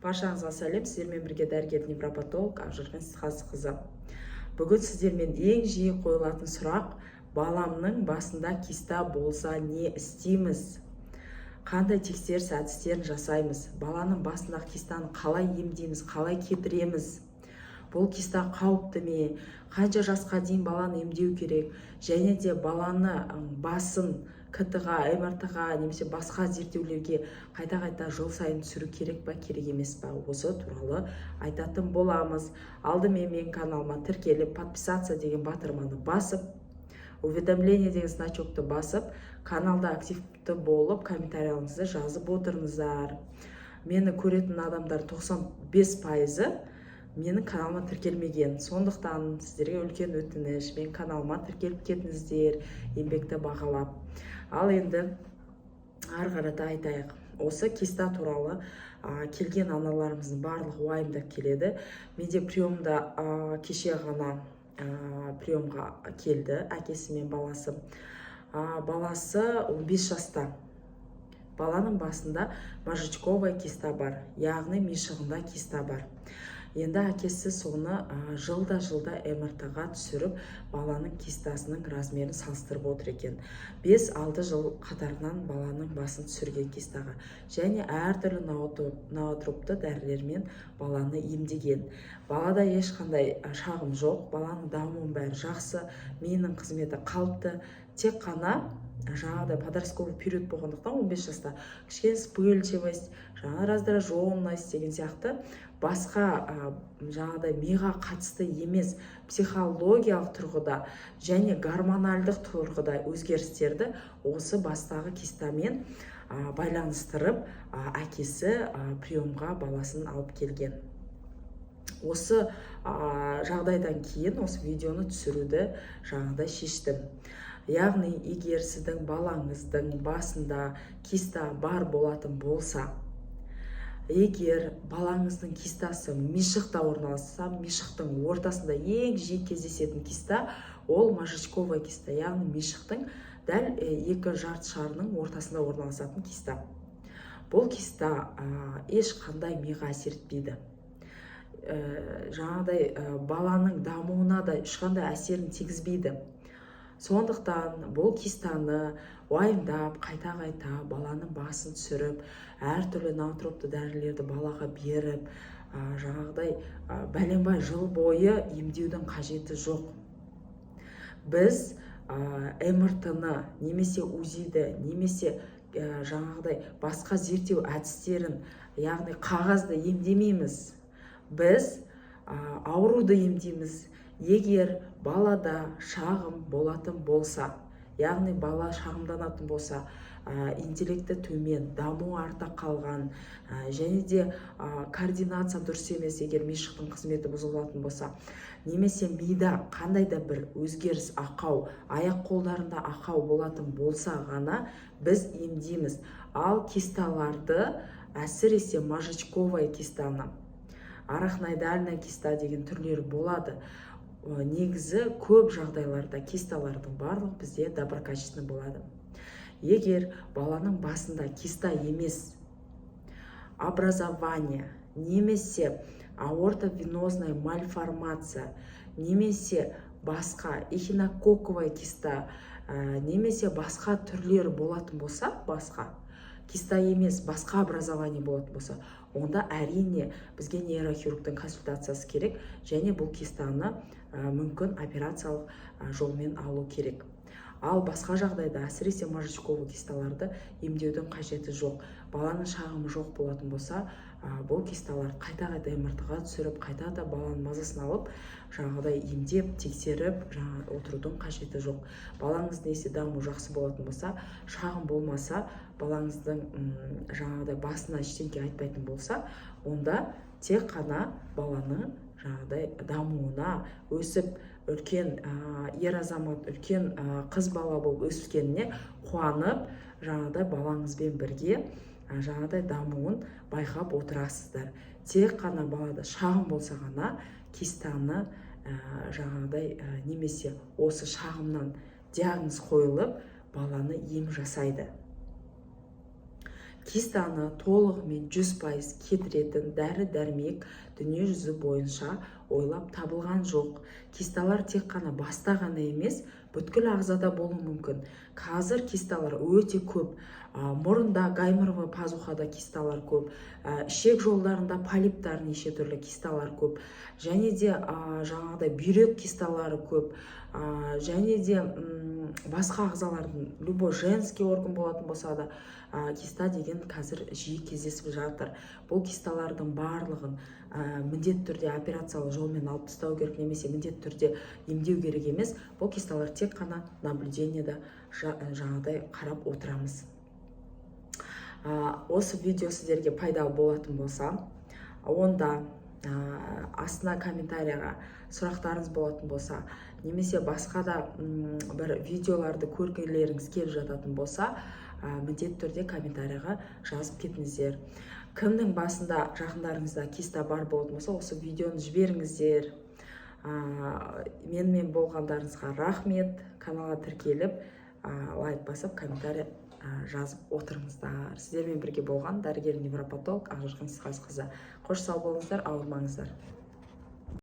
Баршаңызға сәлем! Сіздермен бірге дәрігер невропатолог Ақжарқын Сейітқазықызы. Бүгін сіздермен ең жиі қойылатын сұрақ: баламның басында киста болса, не істейміз, қандай тексеріс әдістерін жасаймыз, баланың басындағы кистаны қалай емдейміз, қалай кетіреміз, бұл киста қауіпті ме, қанша жасқа дейін баланы емдеу керек және де баланы басын КТ-ға, МРТ-ға немесе басқа зерттеулерге қайта-қайта жыл сайын түсіру керек па, керек емес па, осы туралы айтатын боламыз. Алдымен менің каналыма тіркеліп, «Подписаться» деген батырманы басып, «Уведомление» деген значокты басып, каналда активті болып, комментарияларыңызды жазып отырыңыздар. Мені көретін адамдар 95%-ы менің каналыма тіркелмеген, сондықтан сіздерге үлкен өтініш: менің каналыма тіркеліп кетіңіздер, еңбекті бағалап. Ал енді ары қарата айтайық. Осы киста туралы келген аналарымыздың барлығы уайымдап келеді. Менде приемда кеше ғана приемға келді әкесі мен баласы. Баласы 15 жаста, баланың басында мозжечковая киста бар, яғни мишығында киста бар. Енді әкесі соны жылда жылда МРТ-ға түсіріп, баланың кистасының размерін салыстырып отыр екен. 5-6 жыл қатарынан баланың басын түсірген кистаға және әртүрлі ноотропты дәрілермен баланы емдеген. Балада ешқандай шағым жоқ, баланың дамуының бәрі жақсы, миының қызметі қалыпты. Тек қана жаңағыдай подростковый период болғандықтан, 15 жаста кішкене вспыльчивость, жаңа раздраженность деген сияқты басқа жаңағыдай миға қатысты емес, психологиялық тұрғыда және гормональдық тұрғыда өзгерістерді осы бастағы кистамен байланыстырып, әкесі приемға баласын алып келген. Осы жағдайдан кейін осы видеоны түсіруді жаңағыдай шештім. Яғни егер сіздің балаңыздың басында киста бар болатын болса, егер балаңыздың кистасы мишықта орналасса, мишықтың ортасында ең жиі кездесетін киста ол мозжечковая киста, яғни мишықтың дәл екі жарты шарының ортасында орналасатын киста. Бұл киста ешқандай миға әсер етпейді, жаңағыдай баланың дамуына да ешқандай әсерін тигізбейді. Сондықтан бұл кистаны уайымдап, қайта-қайта баланың басын түсіріп, әртүрлі ноотропты дәрілерді балаға беріп, жаңағыдай бәленбай жыл бойы емдеудің қажеті жоқ. Біз МРТ-ны немесе УЗИ-ді немесе жаңағыдай басқа зерттеу әдістерін, яғни қағазды емдемейміз, біз ауруды емдейміз. Егер балада шағым болатын болса, яғни бала шағымданатын болса, интеллекті төмен, дамуы артта қалған және де координация дұрыс емес, егер мишықтың қызметі бұзылатын болса немесе мида қандай да бір өзгеріс, ақау, аяқ қолдарында ақау болатын болса ғана біз емдейміз. Ал кисталарды, әсіресе мозжечковая кистаны, арахноидальная киста деген түрлері болады. Негізі көп жағдайларда кисталардың барлығы бізде доброкачественный болады. Егер баланың басында киста емес, образование немесе аортовенозная мальформация немесе басқа эхинококковая киста немесе басқа түрлері болатын болса, басқа киста емес, басқа образование болатын болса, онда, әрине, бізге нейрохирургтың консультациясы керек және бұл кистаны мүмкін операциялық жолмен алу керек. Ал басқа жағдайда, әсіресе мозжечковый кисталарды емдеудің қажеті жоқ. Баланың шағымы жоқ болатын болса, бұл кисталарды қайта қайта МРТ-ға түсіріп, қайта қайта баланың мазасын алып, жаңағыдай емдеп, тексеріп жаңа отырудың қажеті жоқ. Балаңыздың есе дамуы жақсы болатын болса, шағым болмаса, балаңыздың жаңағыдай басына ештеңке айтпайтын болса, онда тек қана баланы жаңағыдай дамуына, өсіп үлкен ер азамат, үлкен қыз бала болып өскеніне қуанып, жаңағыдай балаңызбен бірге жаңағыдай дамуын байқап отырасыздар. Тек қана балада шағым болса ғана кистаны жаңағыдай немесе осы шағымнан диагноз қойылып, баланы ем жасайды. Кистаны толығымен 100% кетіретін дәрі дәрмек дүние жүзі бойынша ойлап табылған жоқ. Кисталар тек қана баста ғана емес, бүткіл ағзада болуы мүмкін. Қазір кисталар өте көп. Мұрында, гайморовый пазухада кисталар көп, ішек жолдарында полиптар, неше түрлі кисталар көп және де жаңағыдай бүйрек кисталары көп, және де басқа ағзалардың, любой женский орган болатын болса да, киста деген қазір жиі кездесіп жатыр. Бұл кисталардың барлығын міндетті түрде операциялық жолмен алып тастау керек немесе міндетті түрде емдеу керек емес. Бұл кисталар тек қана наблюдениеда, жаңағыдай қарап отырамыз. Осы видео сіздерге пайдалы болатын болса, онда астына комментарияға сұрақтарыңыз болатын болса немесе басқа да бір видеоларды көргілеріңіз келіп жататын болса, міндетті түрде комментарияға жазып кетіңіздер. Кімнің басында, жақындарыңызда киста бар болатын болса, осы видеоны жіберіңіздер. Менімен болғандарыңызға рахмет. Каналға тіркеліп, лайк басып, комментарий жазып отырыңыздар. Сіздермен бірге болған дәрігер невропатолог Ақжарқын Ысқазқызы. Қош, сау болыңыздар, ауырмаңыздар.